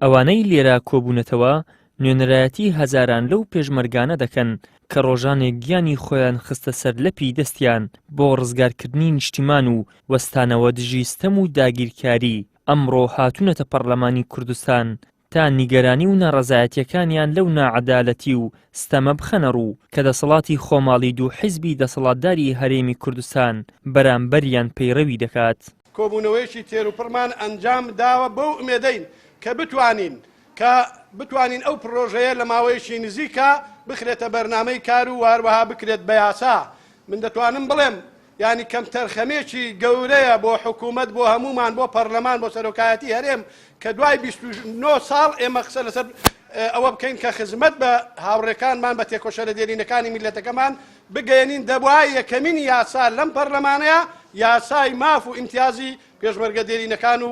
ئەوانەی لێرە کۆبوونەتەوە نوێنەرایەتی هەزاران لەو پێشمەرگانە دەکەن کە ڕۆژانێک گیانی خۆیان خستە سەر لەپی دەستیان بۆ ڕزگارکردنی نیشتیمان و وەستانەوە دژی ستەم و داگیرکاری، ئەمڕۆ هاتوونەتە پەڕلەمانی کوردستان تا نیگەرانی و ناڕەزایەتیەکانیان لەو ناعەدالەتی و ستەمە بخەنە ڕوو کە دەسەڵاتی خۆماڵی دوو حیزبی دەسەڵاتداری هەرێمی کوردستان بەرامبەریان پەیڕەوی دەکات. کۆبوونەوەیەکی تێروپڕمان ئەنجام داوە بەو ئومێدەین کە بتوانین کە بتوانین ئەو پڕۆژەیە لە ماوەیەکی نزیکا بخرێتە بەرنامەی کار و هەروەها بکرێت بە یاسا. من دەتوانم بڵێم یانی کەمتەرخەمێکی گەورەیە بۆ حکوومەت بۆ هەموومان بۆ پەرلەمان بۆ سەرۆکایەتی هەرێم کە دوای 29 ساڵ ئێمە قسە لەسەر ئەوە بکەین کە خزمەت بە هاوڕێکانمان بە تێکۆشەرە دێرینەکانی میللەتەکەمان بگەیەنین دەبوایە یەکەمین یاسا لەم پەرلەمانەیە یاسای ماف و ئیمتیازی پێشمەرگە دێرینەکان و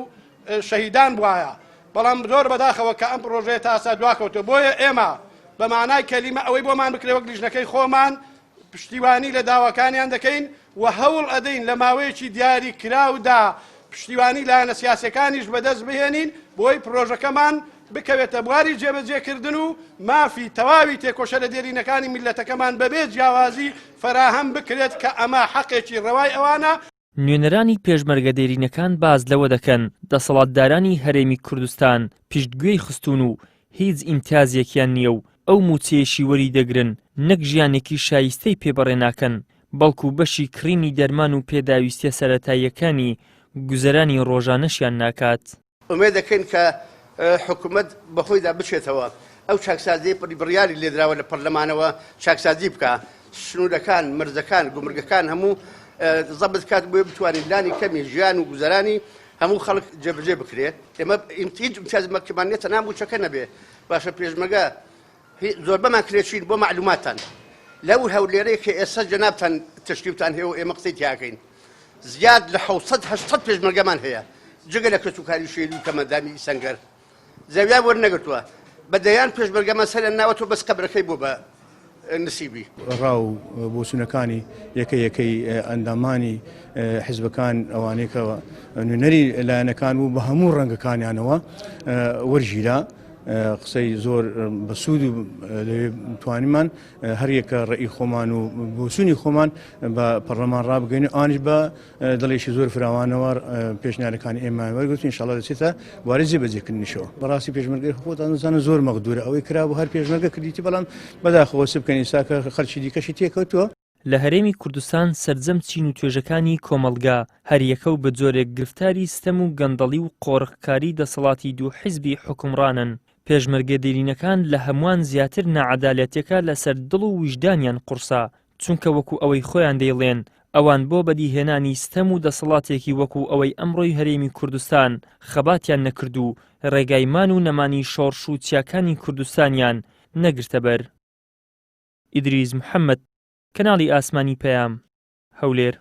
شەهیدان بوایە بەڵام زۆر بەداخەوە کە ئەم پرۆژەیە تا ئاستا دواکەوتوە بۆیە ئێمە بە مانای کەلیمە ئەوەی بۆمان بکرێ وەک لیژنەکەی خۆمان پشتیوانی لە داواکانیان دەکەین و هەوڵ ئەدەین لە ماوەیەکی دیاری کراودا پشتیوانی لایەنە سیاسیەکانیش بەدەست بهێنین بۆی پرۆژەکەمان بکەوێتە بواری جێبەجێکردن و مافی تەواوی تێکۆشەرە دێرینەکانی میللەتەکەمان بەبێ جیاوازی فەراهەم بکرێت کە ئەمە حەقێکی ڕەوای ئەوانە. نوێنەرانی پێشمەرگە دێرینەکان باس لەوە دەکەن، دەسەڵاتدارانی هەرێمی کوردستان پشتگوێی خستوون و هیچ ئیمتیازێکیان نییە و ئەو مووچەیەشی وەری دەگرن نەک ژیانێکی شایستەی پێ بەڕێ ناکەن، بەڵکو بەشی کڕینی دەرمان و پێداویستیە سەرەتاییەکانی گوزەرانی ڕۆژانەشیان ناکات. ئومێد دەکەین کە حکومەت بەخۆیدا بچێتەوە ئەو چاکسازیەی بڕیاری لێدراوە لە پەرلەمانەوە چاکسازی بکا، سنوورەکان، مەرزەکان، گومرگەکان هەموو زەبت کات بۆیە بتوانین لانی کەمی ژیان و گوزەرانی هەموو خەڵک جێبەجێ بکرێ. ئێمە هیچ ئیمتیازێکمان نییە تەنها مووچەکە نەبێ. باشە پێشمەرگە زۆربەمان کرێچین بۆ مەعلوماتتان لەو هەولێرەی کە ئێستا جەنابتان تەشریفتان هەیە و ئێمە قسەی تیاکەین زیاد لە 600 800 پێشمەرگەمان هەیە جگە لە کەسوکاری شەهید و کەمەندامی سەنگەر زەویان وەرنەگرتووە بە دەیان پێشمەرگەمان سەریان ناوەتەوە بەس قەبرەکەی بۆ بە نسیبی. ڕا و بۆچوونەکانی یەکە یەکەی ئەندامانی حیزبەکان ئەوانەی کە نوێنەری لایەنەکان بوو بە هەموو ڕەنگەکانیانەوە وەرگیرا. قسەی زۆر بەسوود و لەوێ توانیمان هەریەکە ڕێی خۆمان و بۆچوونی خۆمان بە پەرلەمان ڕابگەین و ئانیش بە دڵێکی زۆر فراوانەوە پێشنیارەکانی ئێمەیان وەرگرت ان شاءاللە دەچێتە بواری جێبەجێکردنیشەوە. بەڕاستی پێشمەرگەی خۆتان دەزانن زۆر مەغدورە ئەوەی کرابوو هەر پێشمەرگە کردیتی بەڵام بەداخەوە چ بکەین ئیستا کە خەڵکی دیکەشی تێکەوتووە. لە هەرێمی کوردستان سەرجەم چین و توێژەکانی کۆمەڵگا هەریەکە و بە جۆرێک گرفتاری ستەم و گەندەڵی و قۆرخکاری دەسەڵاتی دوو حیزبی حوکمڕانن، پێشمەرگە دێرینەکان لە هەمووان زیاتر ناعەدالەتیەکە لەسەر دڵ و ویژدانیان قوڕسە، چونکە وەکو ئەوەی خۆیان دەیڵێن ئەوان بۆ بەدیهێنانی ستەم و دەسەڵاتێکی وەکو ئەوەی ئەمڕۆی هەرێمی کوردستان خەباتیان نەکرد و ڕێگای مان و نەمانی شۆڕش و چیاکانی کوردستانیان نەگرتە بەر. ئیدریس محەمەد، کەناڵی ئاسمانی پەیام، هەولێر.